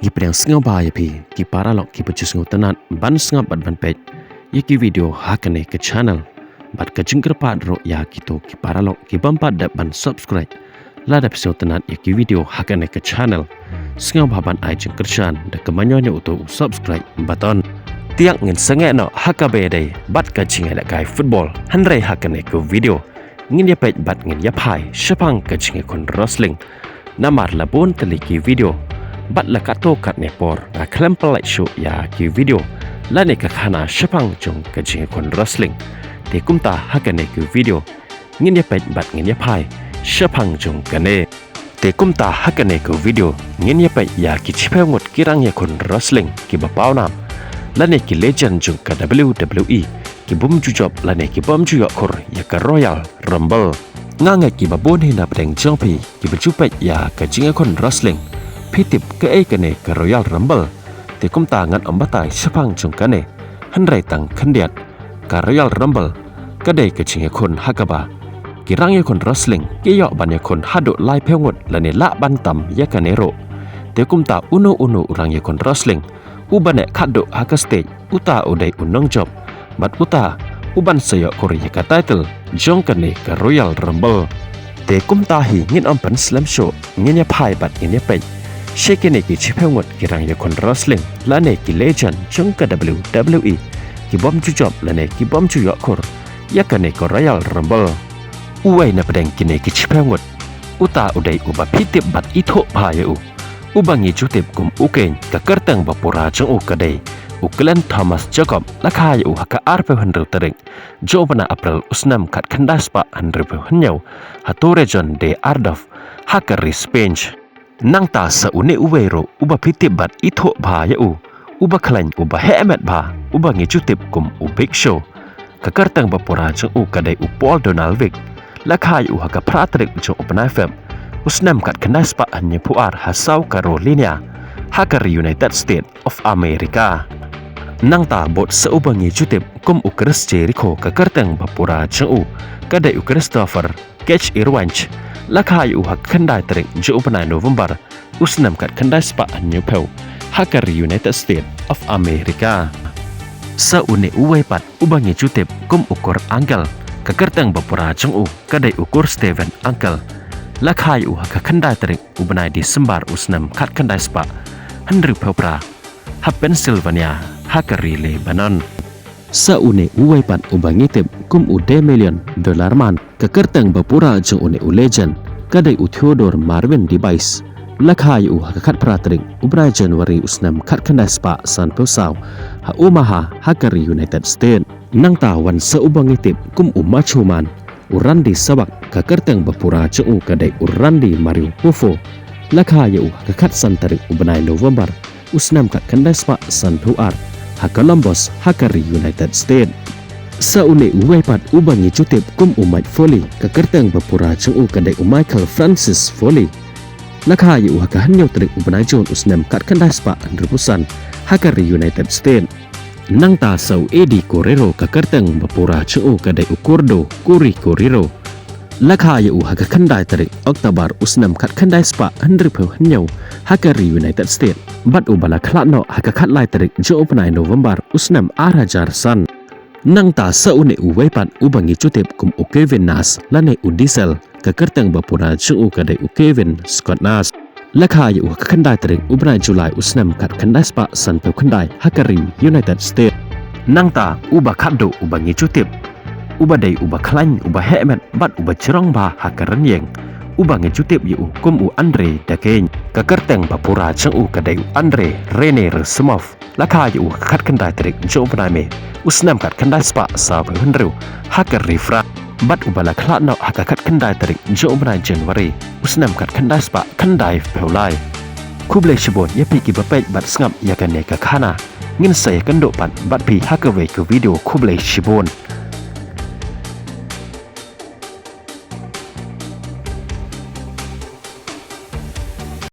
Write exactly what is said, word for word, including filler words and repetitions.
Ngi pdiang sngewbha ïa phi ki paralok kiba ju sngewtynnat ban sngap bad ban peit ïa ki video ha kane ka channel. Bad ka jingkyrpad ruh ïa kito ki paralok ki bym pat dep ban subscribe lada phi sngewtynnat ïa ki video ha kane ka channel, sngewbha ban ai jingkyrshan da ka mynjur ïa uto u subscribe button. Te ngin sangeh noh ha kaba ïadei bad ka jingïalehkai football, hynrei ha kane ka video ngin ïa peit bad ngin ïa phai shaphang ka jingïakhun wrestling. Namar la bun tylli ki video bad la katto katne por nga khlem pynlait shuh ïa ki video lane ka khana shaphang jong ka jingïakhun wrestling. Te kumta ha kane ka video ngin ïa peit bad ngin ïa phai shaphang jong kane. Te kumta ha kane ka video ngin ïa peit ïa ki shiphew ngut ki rangïakhun wrestling kiba pawnam lane ki legend jong ka W W E ki bym ju jop lane ki bym ju ïoh khur ïa ka Royal Rumble. Nga ngeit kiba bun hi na pdeng jong phi kiba ju peit ïa ka jingïakhun wrestling phi tip kaei kane ka Royal Rumble. Te kumta ngan ym batai shaphang jong kane, hynrei tang khyndiat, ka Royal Rumble ka dei ka jingïakhun ha kaba ki rangïakhun wrestling ki ïoh ban ïakhun haduh laiphew ngut lane lah ban tam ïa kane ruh. Te kumta uno uno u rangïakhun wrestling uba neh khatduh ha ka stage, uta u dei u nongjop bad uta uban sa ïoh khur ïa ka title jong kane ka Royal Rumble. Te kumta hi ngin ym pynslem shuh, ngin ïa phai bad ngin ïa peit sha kine ki shiphew ngut ki rangïakhun wrestling lane ki legend jong ka W W E ki bym ju jop lane ki bym ju ïoh khur ïa kane ka Royal Rumble. Uwei na pdeng kine ki shiphew ngut, uta u dei uba phi tip bad ithuh bha ïa u, uba ngi ju tip kum u Kane, ka kyrteng bapura jong u ka dei u Glenn Thomas Jacobs, la kha ïa u ha ka arphew hynriew tarik jong u bnai April u snem khatkhyndai spah hynriewphew hynñiew ha Torrejón de Ardoz ha ka ri Spain. Nangta sa une uwei ruh uba phi tip bad ithuh bha ïa u, uba khlaiñ, uba heh met bha, uba ngi ju tip kum u Big Show, ka kyrteng bapura jong u ka dei u Paul Donald Wick, la kha ïa u ha ka phra tarik jong u bnai Feb u snem khatkhyndai spah hynñiewphew ar ha South Carolina ha ka ri United States of America. Nangta bud sa uba ngi ju tip kum u Chris Jericho, ka kyrteng bapura jong u ka dei u Christopher Cage Irwinch, la kha ïa u ha ka khyndai tarik jong u bnai November u snem khatkhyndai spah hynñiewphew ha ka ri United States of America. Sa une uwei pat uba ngi ju tip kum u Kurt Angle, ka kyrteng bapura jong u ka dei u Kurt Steven Angle, la kha ïa u ha ka khyndai tarik u bnai December u snem khatkhyndai spah hynriewphew phra ha Pennsylvania ha ka ri Lebanon. Sa une uwei pat uba ngi tip kum u Damian Dollarman, ka kyrteng bapura jong une u legend ka dei u Theodore Marvin DeBiase, la kha ïa u ha ka khatphra tarik u bnai January u snem khatkhyndai spah sanphew saw ha Omaha ha ka ri United States. Nangta wan sa uba ngi tip kum u Macho Man, u Randy Savage, ka kyrteng bapura jong u ka dei u Randy Mario Poffo, la kha ïa u ha ka khatsan tarik u bnai November u snem khatkhyndai spah sanphew ar ha Columbus ha ka ri United States. Sa une uwei pat uba ngi ju tip kum u Mick Foley, ka kyrteng bapura jong u ka dei u Michael Francis Foley, la kha ïa u ha ka hynñiew tarik u bnai June u snem khatkhyndai spah hynriewphew san ha ka ri United States. Nangta sa u Eddie Guerrero, ka kyrteng bapura jong u ka dei u Gordo Corey Guerrero, la kha ïa u ha ka khyndai tarik October u snem khatkhyndai spah hynriewphew hynñiew ha ka ri United States, bad uba la khlad noh ha ka khatlai tarik jong u bnai November u snem ar hajar san. Nangta sa une uwei pat uba ngi ju tip kum u Kevin Nash lane u Diesel, ka kyrteng bapura jong u ka dei u Kevin Scott Nash, la kha ïa u ha ka khyndai tarik u bnai July u snem khatkhyndai spah sanphew khyndai ha ka ri United States. Nangta uba khatduh uba ngi ju tip, uba dei uba khlaiñ, uba heh met bad uba jrong bha ha ka rynïeng, uba ngi ju tip ïa u kum u Andre the Giant, ka kyrteng bapura jong u ka dei u Andrei René Roussimoff, la kha ïa u ha ka khatkhyndai tarik jong u bnai May u snem khatkhyndai spah sawphew hynriew ha ka ri France, bad uba la khlad noh ha ka khatkhyndai tarik jong u bnai January u snem khatkhyndai spah khyndaiphew lai. Khublei shibun ïa phi kiba peit bad sngap ïa kane ka khana. Ngin sa ïakynduh pat bad phi ha kawei ka video. Khublei shibun.